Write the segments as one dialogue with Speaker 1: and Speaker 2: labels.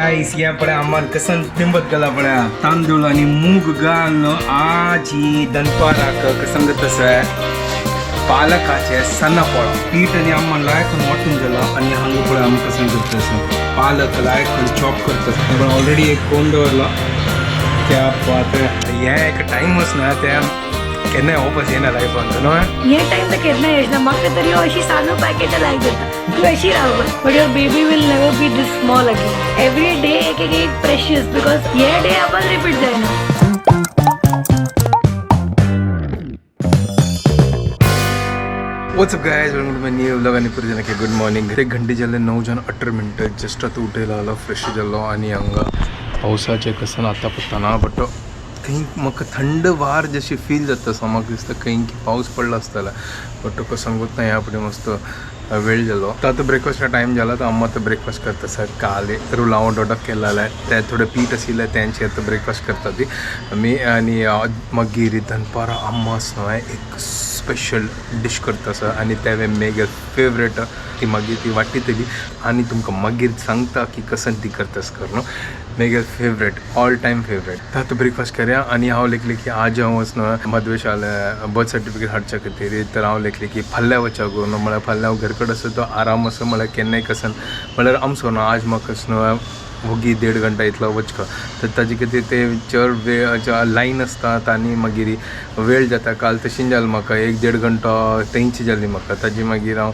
Speaker 1: Guys या पड्या आम्हाला कसन तिंबत गेला पड्या तांदूळ आणि मूग घालून आजी दनपाराक कसं तसं पालकाचे सन्न पोळो पीठ आणि आम्हाला लायक वाटून गेला आणि हांगा पळय आमी कसं करता पालक लायक चॉप करता पण ऑलरेडी एक कोण दवरला त्या बात हे एक टाइमच ना त्या केन्नाय वापस येना लायफान न्हय.
Speaker 2: हे टाइम तर केन्ना येना म्हाका तरी अशी सानू पॅकेट लायक जाता तूं अशी राव but your baby will never be this small again. Every day एक एक एक प्रेशियस because hey day आपण रिपीट जायना.
Speaker 1: What's up guys, welcome to my new vlog आणि पुरी गुड मॉर्निंग. एक घंटे जाले 9:18. जस्ट आता उठेला आलो, फ्रेश जालो आणि हांगा पावसाचें कसं आता पत्ता ना, बट खंय म्हाका थंड वार जशी फील जाता सो म्हाका दिसता खंय की पावस पडलो आसतलो, बट कसं सांगूत ना. ह्या फुडें मस्त वेळ जालो. तर आतां ब्रेकफास्टा टायम जाला, तर अम्मा आतां ब्रेकफास्ट करता सर. काल रुलाव डोडक केलेलें तें थोडें पीठ आशिल्लें तेंचें आतां ब्रेकफास्ट करता ती आमी. आनी मागीर दनपारां अम्मा न्हय एक स्पेशल डीश करता सर आनी तें मेगे फेवरेट ती मागीर ती वाट्टितली आनी तुमकां मागीर सांगता की कसन ती करता कर न्हू. मेगे फेवरेट, ऑल टायम फेवरेट. तर आतां ब्रेकफास्ट करया. आनी हांव लेखलें की आज हांव वच न्हय मदवेशाले बर्थ सर्टिफिकेट हाडच्या खातीर, तर हांव लेखलें की फाल्यां वचया गो न्हू, म्हळ्यार फाल्यां हांव घर कडेन आसा तो आराम आसा, म्हळ्यार केन्नाय कसन म्हळ्यार आमचो न्हू आज म्हाका न्हय वोगी 1.5 घंटा इतलो वचका, तर ताजे खातीर ते चड वेळ लायन आसतात आनी मागीर वेळ जाता. काल तशें जालें म्हाका 1-1.5 घंटो तेंची जाली म्हाका. ताजी मागीर हांव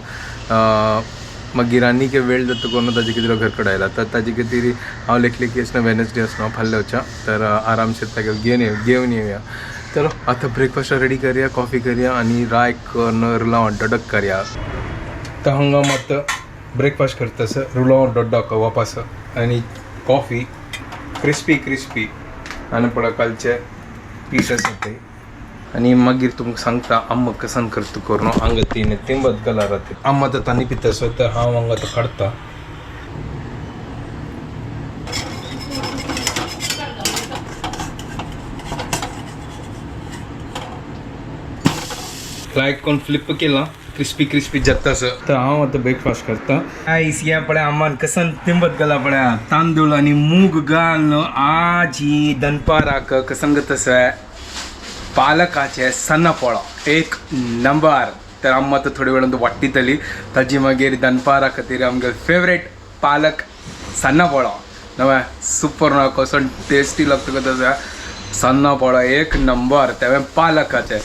Speaker 1: मागीर आनीक वेळ जाता करून ताजे खातीर हांव घर कडेन आयला. तर ताजे खातीर हांव लेखलें की अशें वेनसडे आसना फाल्यां वचया, तर आरामशीर तागेले घेवन येवया. चलो आतां ब्रेकफास्ट रेडी करया, कॉफी करया आनी राय करून रुलाव डडक करया. तर हांगा मात ब्रेकफास्ट करता सर रुलाव डोड्डक वापस आनी कॉफी क्रिस्पी क्रिस्पी आनी पळय कालचे पीठ आसा ते. आनी मागीर तुमकां सांगता आम्मा कसन करता करून. हांगा तीन तिंबत कलर आम्मा आतां तांणी पिता सो, तर हांव हांगा आतां काडटा. लायक कोण फ्लिप केला क्रिस्पी क्रिस्पी जाता सर. तर हांव आतां ब्रेकफास्ट करता. आयस या पळय आम्मान कसन तिंबत गेला पळय तांदूळ आनी मूग घालून आजी दनपाराक कसन तसं पालकाचे सन्न पोळो एक नंबर. तर आम्मा आतां थोडे वेळान वाट्टितली ताजी मागीर दनपारा खातीर आमगे फेवरेट पालक सन्न पोळो नवे सुपर ना कसो टेस्टी लागता तसं सन्न पोळो एक नंबर तेवें पालकाचे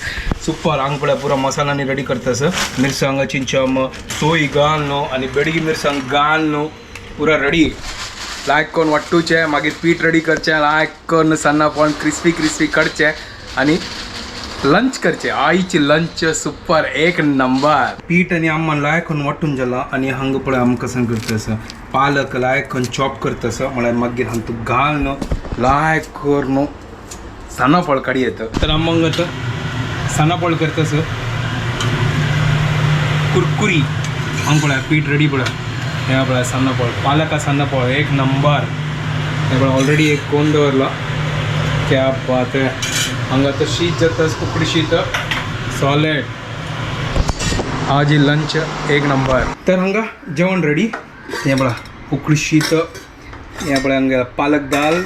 Speaker 1: सुपर. हांगा पळय पुरो मसालांनी रेडी करता सर, मिरसांग चिंचम सोय घाल न्हू आनी बेडगी मिरसांग घाल न्हू पुरो रेडी. लायक करून वाट्टूचें, मागीर पीठ रेडी करचें, लायक करून सन्ना पोळो क्रिस्पी क्रिस्पी करचें आनी लंच करचे. आईची लंच सुपर एक नंबर. पीठ आनी आम्मा लायक करून वांटून जाला आनी हांगा पळय आमकां कसन करता सर पालक लायक करून चॉप करता सर, म्हळ्यार मागीर हांगा घाल न्हू लायक करून सन्ना पोळ काडी येता. तर आम्मा आतां सन्ना पोळ करता सर कुरकुरी. हांगा पळय पीठ रेडी पळय, हे पळय सन्ना पोळ पालका सन्ना पोळ एक नंबर. हे पळय ऑलरेडी एक कोण दवरला क्या बात है. हांगा आतां शीत जाता उकडी शीत सॉलिड. आज लंच एक नंबर. तर हांगा जेवण रेडी, हें पळय उकडी शीत, हें पळय हांगा पालक दाल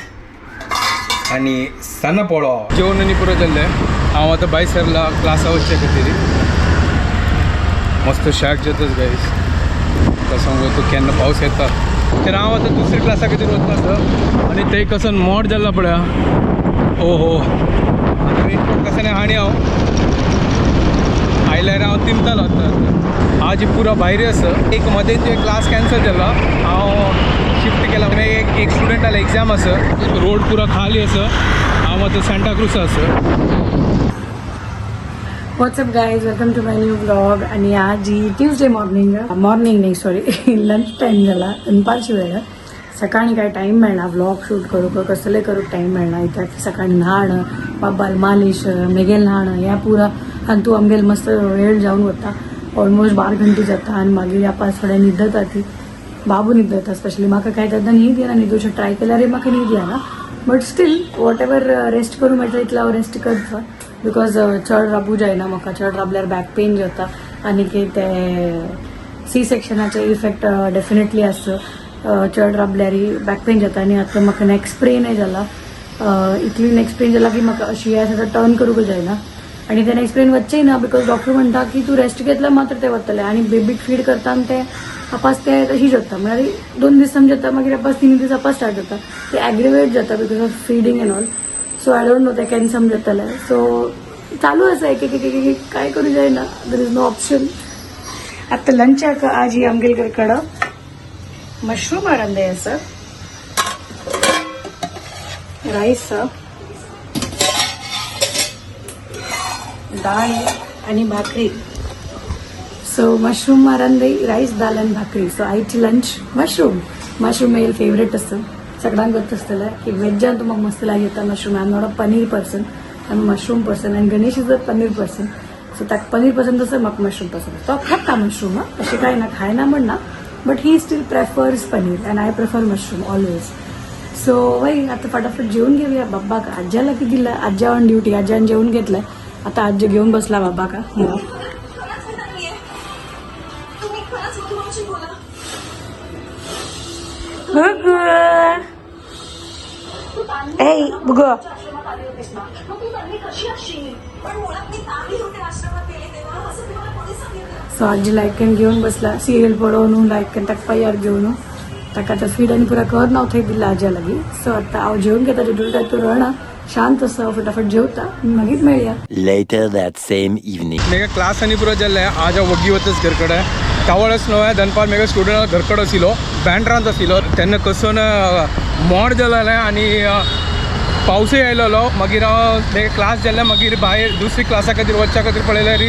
Speaker 1: आनी सन्ना पोळो. जेवण आनी पुरो जाल्लें. हांव आतां भायर सरला क्लासा वचचे खातीर. मस्त शाक जाताच गायस, तसो तूं केन्ना पावस येता. तर हांव आतां दुसऱ्या क्लासा खातीर वता सर आनी ते कसन मोड जाला पळय. ओहो आतां रेनकोट कशें हाणी हांव आयल्यार हांव तिमतालो. आतां आज पुरो भायर आसा. एक मदें तुवें क्लास कॅन्सल जाला, हांव शिफ्ट केला. मागीर एक स्टुडंटाले एग्जाम आसा, रोड पुरो खाली आसा. हांव आतां सांताक्रूज आसा.
Speaker 2: What's up guys, welcome to my new vlog. आणि आज ही ट्युजडे मॉर्निंग, मॉर्निंग नाही सॉरी, लंच टायम जाला, दनपारची वेळ. सकाळी काय टाईम मेळना व्लॉग शूट करूक, कसले करूक टाईम मेळना, कित्याक सकाळी न्हाण, बाब्बाल मालिश, मेगेल न्हाण ह्या पुरा हातूंत आमगेल मस्त वेळ जावन वता. ऑलमोस्ट 12 घंटे जाता आनी मागीर ह्या पास थोडे न्हिदता ती बाबू न्हिदता स्पेशली. म्हाका काय तेन्ना न्हीद येना, न्हिदूचे ट्राय केल्यार म्हाका न्हीद येना, but still what ever rest करूं मेळटा तितलो हांव रेस्ट करता because चड राबू जायना म्हाका. चड राबल्यार बॅक पेन जाता आनी ते सी सेक्शनाचे इफेक्ट डेफिनेटली आसता. चड राबल्यार बॅक पेन जाता आनी आतां म्हाका नेक स्प्रेनय जाला. इतली नेक स्प्रेन जाला की म्हाका अशी आसा टर्न करूंक जायना आनी ते नेक स्प्रेन वच्चेय ना because doctor म्हणटा की तूं रेस्ट घेतल्यार मात्र ते वतले आनी बेबीक फीड करता ते आपास ते तशी जाता, म्हळ्यार 2 दीस समज जाता, मागीर आपास 3 दीस आपास स्टार्ट जाता, ते एग्रेवेट जाता because of feeding and all. So I don't know ते केन्ना समजतले. सो चालू आसा एक एक एक एक एक, काय करूं जायना, there is no option. आता लंचाक आज ही आमगेल कडं मशरूम आरंदे आसा, राईस, डाळ आणि भाकरी. सो मशरूम आरंदे, राईस, दाल आणि भाकरी. सो आयची लंच मशरूम. मशरूम मेल फेवरेट असतं, सगळ्यांक गोत आसतलें की वेज्जान तुमकां मस्त लागीं येता mushroom. I am not a paneer person, I am mushroom person and Ganesh is a paneer person. So ताका पनीर पसंत आसा, म्हाका मशरूम पसंत आसा. तो खाता मशरूम, अशें कांय ना, खायना म्हण ना, but he still prefers paneer and I prefer mushroom always. So वय आता फटाफट जेवून घेऊया. बाब्बाक आज्याला की दिलं, आज्या ऑन ड्युटी, आज्यान जेवून घेतलंय, आता आजी घेऊन बसला बाब्बाका.
Speaker 3: खरंच मी नाहीये. तुम्ही खरंच मधुमावशी बोला.
Speaker 2: बुगू, ए बुगू.
Speaker 3: आश्रमात आली होतीस ना, मग तू तन्वी कशी असशील? पण मुळात मी चांगली होते आश्रमात गेले तेव्हा, असं तुम्हाला कोणी सांगितलं?
Speaker 2: सो आजी लायकन घेऊन बसला सिरियल पळोवन, लायकन ताका पायार घेवन, ताका आतां फीड आनी पुरा कर ना थंय दिला आज्या लागीं. सो आतां हांव जेवन घेता, जितून तूं रडना, शांत आसा, फटाफट जेवता, मागीर मेळया.
Speaker 4: Later that same evening.
Speaker 1: Mega class आनी पुरो जाल्ले आज हांव वग्गी वतच घरकडे तावळच न्हय दनपार मेगा स्टुडंट घरकडे आशिल्लो, बँड्रांत आशिल्लो, तेन्ना कसून मोड जालें आनी पावसूय आयलेलो. मागीर हांव मेगे क्लास जाल्ले, मागीर भायर दुसरी क्लासा खातीर वचच्या खातीर पळयल्यार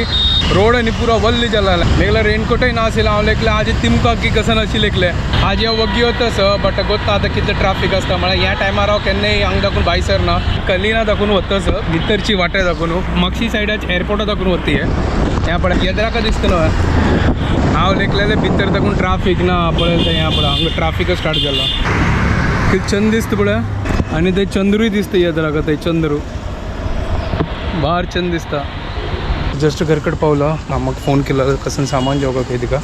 Speaker 1: रोड आनी पुरो वल्ली जालें. मेगेलो रेनकोटय ना आशिल्लो. हांव लेखलें आज तिमकां की कसन अशी लेखलें आज हांव वग्गी वतस, बट गोत्ता आतां कितलें ट्राफीक आसता. म्हळ्यार ह्या टायमार हांव केन्नाय हांगा दाखून भायर सरना, कलिना दाखून वतस, भितरची वाटे दाखून मागशी सायडाच एअरपोर्टा दाखून वती. ह्या पळय येद्राका दिसता न्हय, हांव लेखलेलें भितर दाखून ट्राफीक ना. पळय ह्या पळय हांगा ट्राफिकच स्टार्ट जाला, कितें चंद दिसता पळय, आनी ते चंद्रूय दिसता येद्राका, ते चंद्रू बार चंद दिसता. जस्ट घरकड पावलो, मामाक फोन केलो कसन सामान जेवपाक खंय तिका,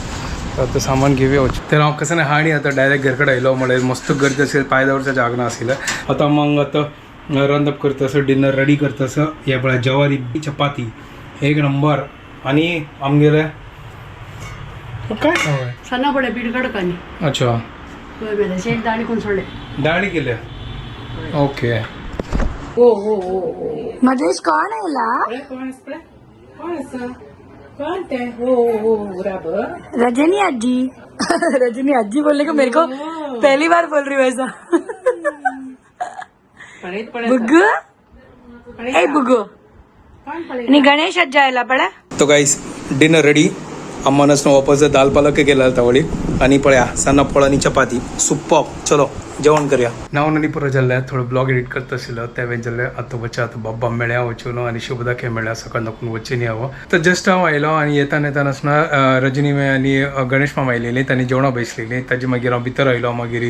Speaker 1: तर आतां सामान घेवया वच. तर हांव कसन हाणी आतां डायरेक्ट घरकड आयलो, म्हळ्यार मस्त गर्दी आशिल्ली, पांय दवरच्या जाग नाशिल्लें. आतां मग आतां रंदप करतासो, डिनर रेडी करतासो. हे पळय ज्वारी चपाती एक नंबर. आनी आमगेले काय नाव आहे?
Speaker 5: ಸಣ್ಣ ಪಡೆ ಬಿಡ್ಗಡ್ಕನಿ.
Speaker 1: अच्छा.
Speaker 5: शेक दाणी कोण सोडले.
Speaker 1: डाळी केल्या. ओके.
Speaker 2: मजेश कोण आयला?
Speaker 5: कोण ते? हो हो, बराबर.
Speaker 2: रजनी आजी. रजनी आजी बोलने को मेरे को पहली बार बोल रही हूँ ऐसा. बुग्गू, ए बुग्गू आणि गणेश आजी आयला पळा.
Speaker 1: तो गाईस डिनर रेडी. अम्मानच वापस दाल पालक केला तावळी आणि पळया सन्ना फळ आणि चपाती सुप्पॉप. चलो जेवण करूया. नाव आनी पुरो जाल्लें, थोडो ब्लॉग एडिट करता आशिल्लो त्या वेळ जाल्लें. आतां वच्या, आतां बाब्बा मेळ्या वचून आनी शुभदाके मेळ्या, सकाळ दाखून वचचे न्ही हांव. तर जस्ट हांव आयलो आनी येताना येताना आसतना रजनी माई आनी गणेश मामा आयलेली, तांणी जेवणां बसलेली. ताजे मागीर हांव भितर आयलो, मागीर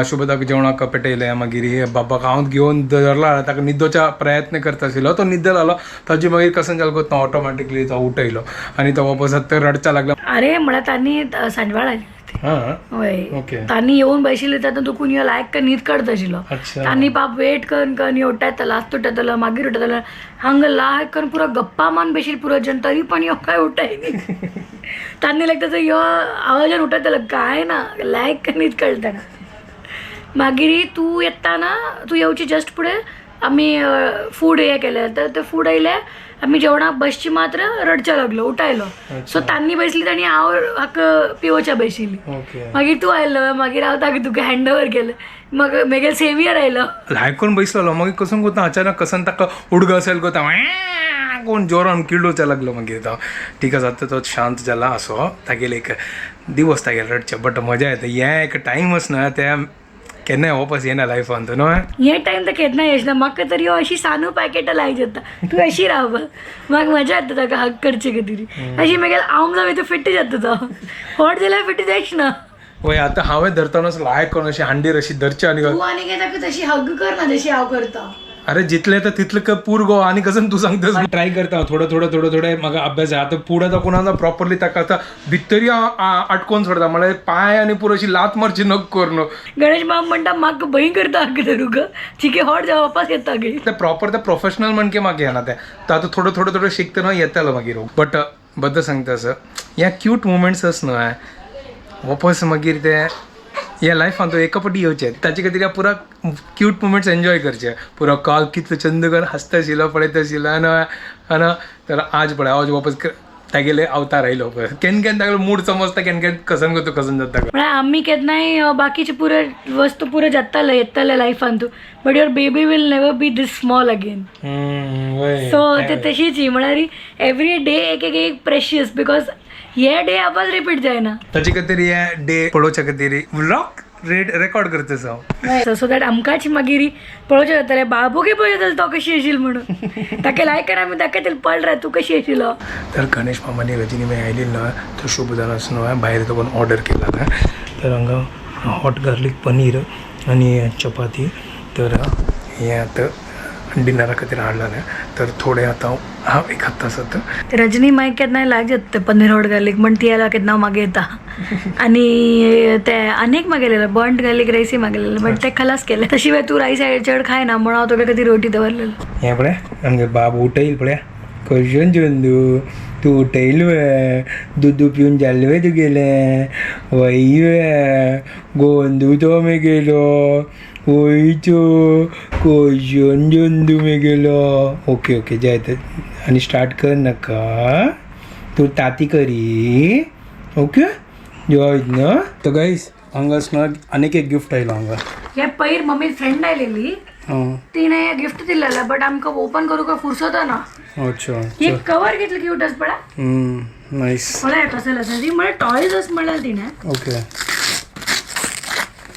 Speaker 1: शुभदाक जेवणाक पेटयलें, मागीर बाब्बाक हांव घेवन धरला, ताका न्हिदोवच्या प्रयत्न करता आशिल्लो, तो न्हिद जालो. ताजे मागीर कसन जालो तो ऑटोमॅटिकली तो उठयलो आनी तो वापस आतां रडचा लागला.
Speaker 2: अरे म्हळ्यार तांणी सांजवाळ आली.
Speaker 1: हां.
Speaker 2: वय.
Speaker 1: ओके.
Speaker 2: तांणी येवन बशिल्ले तेन्ना दुखून यो लायक का न्हीद काडता आशिल्लो.
Speaker 1: अच्छा.
Speaker 2: तांणी पाप वेट करून करून यो उठयतलो, आज उठयतलो, मागीर उठयतलो, हांगा लायक करून पुरो गप्पा मान बशील पुरो जण, तरी पण यो काय उठाय न्ही. तांणी लायक ताचो यो आवाजान उठयतलो, काय ना लायक न्हीद कळटा. मागीर तूं येताना, तूं येवची जस्ट फुडें आमी फूड हे केलें, तर ते फूड आयलें, आमी जेवणाक बसची मात्र रडच्या लागलो, उठायलो. सो तांणी बसली आनी हांव हाका पिवोच्या बशिल्ली.
Speaker 1: ओके.
Speaker 2: मागीर तूं आयलो, मागीर हांव ताका तुका हँड ओवर केलें, मग मेगेल सेवियर आयलो.
Speaker 1: लायकून बसलेलो, मागीर कसून कोता अचानक कसन ताका उडगास आयल कोता कोण जोरान किल्लोवच्या लागलो. मागीर तो ठीक आसा, आतां तो शांत जाला. असो तागेले एक दिवस तागेले रडचे, बट मजा येता. हें एक टायमच ना, ते केन्नाय वापस येना लायफान तो न्हय.
Speaker 2: हे टायम तर केन्ना येना म्हाका तरी अशी सानू पॅकेटां लायक जाता, तूं अशी राव, म्हाका मजा येता ताका हग करचे खातीर. अशी मागीर आमला मागीर फिट्ट जाता, तो होट जाल्यार फिट्ट जायच ना.
Speaker 1: वय, आतां हांवें धरतना लायक करून अशी हांडीर अशी धरची आनी
Speaker 2: तूं आनी काय ताका तशी हग कर ना जशी हांव करता.
Speaker 1: अरे जितले तर तितले पूर गो आणि कसं तू सांगतस ट्राय करता थोडं थोडं थोडं थोडं म्हाका अभ्यास आहे. आता पुढे तर कोणाला प्रॉपरली ताका आता भितरी अटकोन सोडता म्हळ्यार पांय आनी पुरो अशी लात मारची नक करून.
Speaker 2: गणेश माम म्हणटा म्हाका भंय करता धरूक चिके हॉट जाव वापस येता गे.
Speaker 1: ते प्रॉपर ते प्रोफेशनल म्हणके मागीर येना ते तर आतां थोडं थोडं थोडं शिकतना येतालो मागीर. बट बद्द सांगता असं ह्या क्यूट मुमेंट्स आस न्हय वापस मागीर ते ह्या लायफान तो एका फावटी येवचे ताचे खातीर ह्या पुरा क्यूट मुमेंट्स एन्जॉय करचे. पुरो काल कितलो चंद कर हांसता आशिल्लो पळयता आशिल्लो आनी तर आज पळय आज वापस तागेले अवतार आयलो पळय केन्ना केन्ना तागेलो मूड समजता केन्ना केन्ना कसन करता कसन जाता.
Speaker 2: म्हळ्यार आमी केन्नाय बाकीचे पुरे वस्तू पुरे जाताले येताले लायफान तूं, but your baby will never be this small again. So ते तशीच ही म्हळ्यार एवरी डे एक एक एक प्रेशियस because हे डे आपास रिपीट जायना.
Speaker 1: ताचे खातीर हे डे पळोवच्या खातीर व्लॉग रेकॉर्ड करता हांव.
Speaker 2: सो that आमकांच मागीर पळोवचें जातलें बाबूके पळोवचें जातलें तो कशी येशील म्हणून ताका लायक आमी दाखयतले पळ रे तूं कशी येशिलो.
Speaker 1: तर गणेश मामानी रजनी माई आयली ना तर शुभदान न्हय भायर तो कोण ऑर्डर केला. तर हांगा हॉट गार्लीक पनीर आनी चपाती. तर हें आतां डिनरा खातीर हाडलेलें तर थोडें आतां हांव एक खाता आसत.
Speaker 2: रजनी माई केन्नाय लायक जाता पनीर हॉट गार्लीक म्हण ती आयला केन्ना मागीर येता आनी ते आनीक मागयलेले बंट गार्लीक रायसी मागयलेले बट ते खलास केले. तशी वेळ तूं रायस चड खायना म्हणून हांव तुका खातीर रोटी दवरलेलो.
Speaker 1: हें पळय आमगे बाब उठयल पळय कशें चंदू तूं उठयल वे दुदू पिवन जालें वे तुगेलें वय वे गोंदू तो मेगेलो वय तो कशें जंदू मेगेलो. ओके ओके जाय तर आनी स्टार्ट कर नाका तूं ताती करी ओके जॉय न्हय. तर गाईस हांगा आनीक एक गिफ्ट आयलो हांगा.
Speaker 2: हे पैर मम्मी फ्रेंड आयलेली तिणे गिफ्ट दिलेलं बट आमकां ओपन करूंक फुरसत ना.
Speaker 1: अच्छा.
Speaker 2: हे कवर कितलं क्यूट आसा पळय.
Speaker 1: नाईस.
Speaker 2: पळय कसं आसा ती म्हळ्यार टॉयज आसा म्हणल्यार तिणें.
Speaker 1: ओके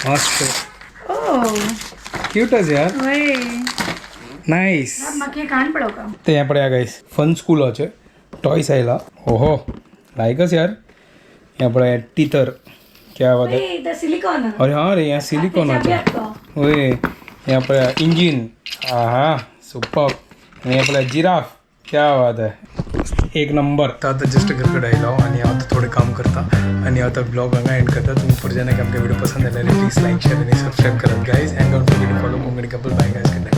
Speaker 1: मस्त.
Speaker 2: ओ
Speaker 1: क्यूटच यार.
Speaker 2: वय
Speaker 1: नाईस.
Speaker 2: म्हाका हे कान पळोवका.
Speaker 1: ते हें पळया गाईस फन स्कूलाचे टॉयस आयला. ओहो लायकच यार. हें पळय टिथर क्या बात है.
Speaker 2: सिलिकॉन.
Speaker 1: अरे हाँ रे यहाँ सिलिकॉनाचे. ओय हें पळया इंजीन हा सुपर. आनी हें पळया जिराफ क्या बात है एक नंबर. तर आता जस्ट घरकडे आयलो आनी हांव आतां थोडें काम करता आनी हांव आतां ब्लॉग हांगा एंड करता. तुमकां पुढे जेन्ना आमकां व्हिडिओ पसंद आयल्यार प्लीज लायक शेअर आनी सबस्क्रायब करात guys and don't forget to follow Konkani couple. Bye guys.